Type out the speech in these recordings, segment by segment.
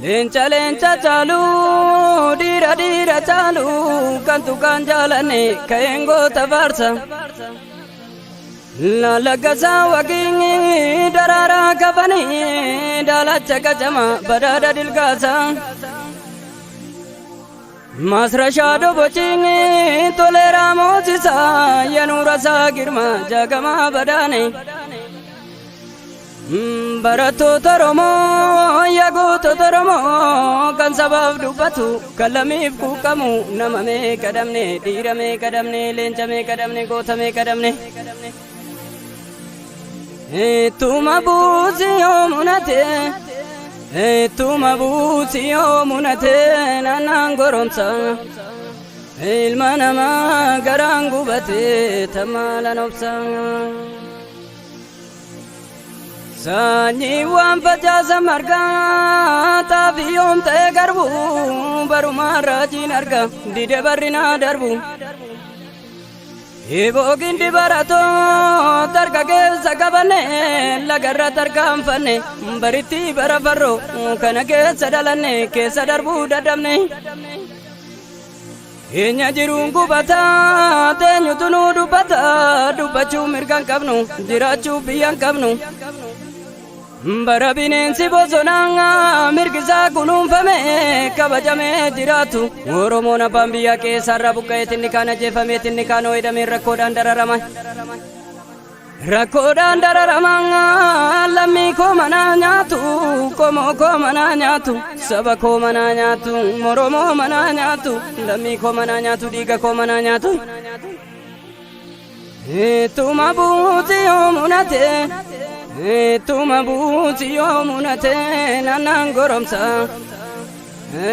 Leenca leenca caalu dhiira dhiira caalu kan tuqaan jaalanne ka'een goota faarsa. Laalaggasaa wagii daraaraa kafanii daalacha qacama badhaadha dilgaasa. Maasrashaa dobocii toleeraa moosisaa yanuurasaa girma jaagamaa badaane. Barattoota Oromoo yaa gootota Oromoo kan sabaaf dubbatu kan lamiif quuqamu nama meeqa dhabne dhiira meeqa dhabne leenca meeqa dhabne goota meeqa dhabne. Ittuma buusi yoo munate ittuma buusi yoo munate naannaan goromsa ilma namaa garaan gubate tamaalan obsa. Sanyiiwwan facaasa margaa xaafii yoom ta'e garbu barumaan raajiin arga dide barri naa darbu. Eeboo gindi baratoo tarka keessa qabanne lagarra tarkaanfanne baritti bara farroo kana keessa dhalanne keessa darbuu dadhabne. Keenya jiruun gubataa teenyutu nuu dubbata dubbachuu mirga hin qabnu jiraachuu biyya hin qabnu. Bara bineensi bosonaa mirgisaa kunuunfame kabajamee jiraatu Oromoon abbaan biyyaa keessarraa buqqa'eet inni kaan ajjeefameet inni kaan hidhamee rakkoodhaan dararama. Rakkoodhaan dararama lammii koo manaa nyaatu qomoo koo manaa nyaatu saba koo manaa nyaatu Oromoo manaa nyaatu lammii koo manaa nyaatu dhiiga koo manaa nyaatu. Ittuma buuti yoo munate ittuma buuti yoo munate naannaan goromsa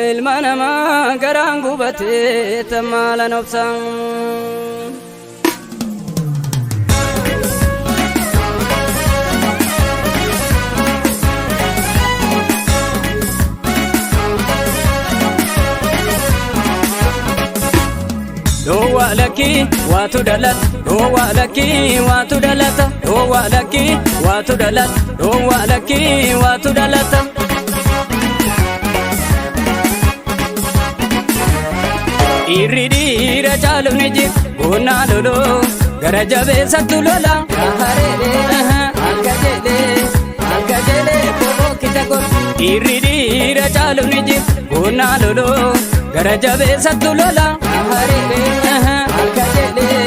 ilma namaa garaan gubate tamaalan obsa. Dhoowwaa lakkii waatu dhalata dhoowwaa lakkii waatu dhalata dhoowwaa lakkii waatu dhalata dhoowwaa lakkii waatu dhalata. Dhiirri dhiira caalu ni jira boonnaa loloo gara jabeessattu lola. Akka jedhee akka jedhee koboo kita godhu. Dhiirri dhiira caalu ni jira boonnaa loloo gara jabeessattu lola. Akka jedhee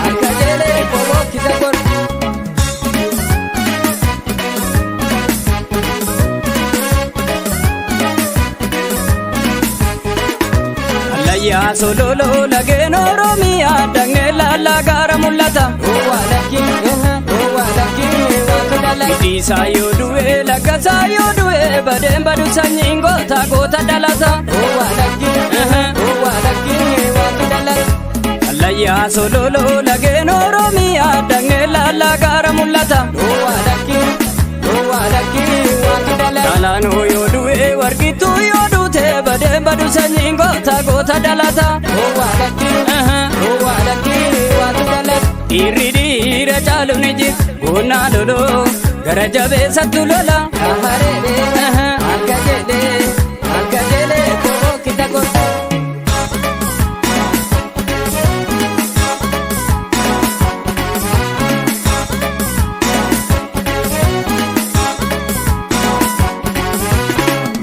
akka jedhee koboo kita godhu. Allayyaa sololoo lageen Oromiyaa dhaqnee laallaa gaara mul'ata. Dhoowwaa lakkii dhoowwaa lakkii waatu dhalata. Hidhiisaa yoo du'e laggasaa yoo du'e badeen badu sanyiin goota goota dhalata. Dhoowwaa lakkii dhoowwaa lakkii waatu dhalata. Allayyaa sololoo lageen Oromiyaa dhaqnee laallaa gaara mul'ata. Dhoowwaa lakkii dhoowwaa lakkii waatu dhalata. Galaanoo yoo du'e warqittuu yoo duute badeen badu sanyiin goota goota dhalata. Dhoowwaa lakkii dhoowwaa lakkii waatu dhalata. Dhiirri dhiira caalu ni jira boonnaa loloo gara jabeessattu lola. Akka jedhee akka jedhee koboo kita godhu.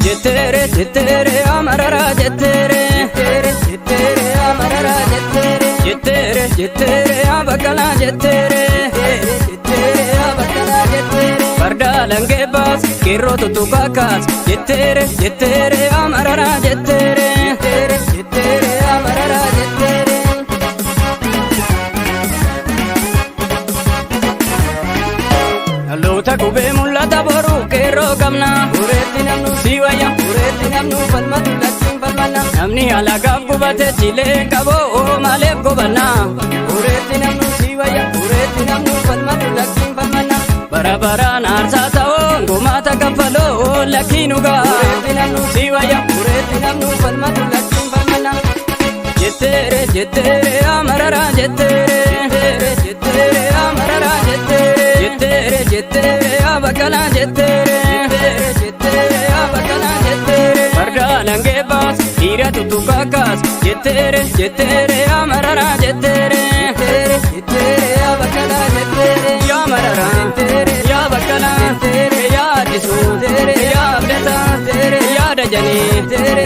Jetteere jetteere amararaa jetteere Jetteere amararaa jetteere. jetteere jetteere abakkalaa jetteere Jetteere abakkalaa jetteere. farda langee baas qeerroo tuttuqaa kaas jetteere jetteere amararaa jetteere. Jetteere jetteere amararaa jetteere. Dhaloota qubee mul'ata boru qeerroo qabna. Dureetti namnu Si wayya dureetti namnu falmatu lakkiin falmanna. Namni alagaaf gubate cilee qaboo maaliif gubanna? Dureetti namnu si wayya dureetti namnu falmatu lakkiin falmanna. Bara baraan aarsaa ta'oo gumaata kaffaloo lakkii nu ga'a. Dureetti namnu Si wayya dureetti namnu falmatu lakkiin falmanna. Jetteere jetteere amararaa jetteere jetteere amararaa jetteere jetteere jetteere abakkalaa jetteere jetteere abakkalaa jetteere. Jetteere jetteere yaa Mararaa jetteere. Jetteere jetteere yaa Baqqalaa jetteere. Yaa Mararaa Jetteere yaa Baqqalaa jetteere yaa Addisuu jetteere yaa Abdataa jetteere yaa Dajanee jetteere.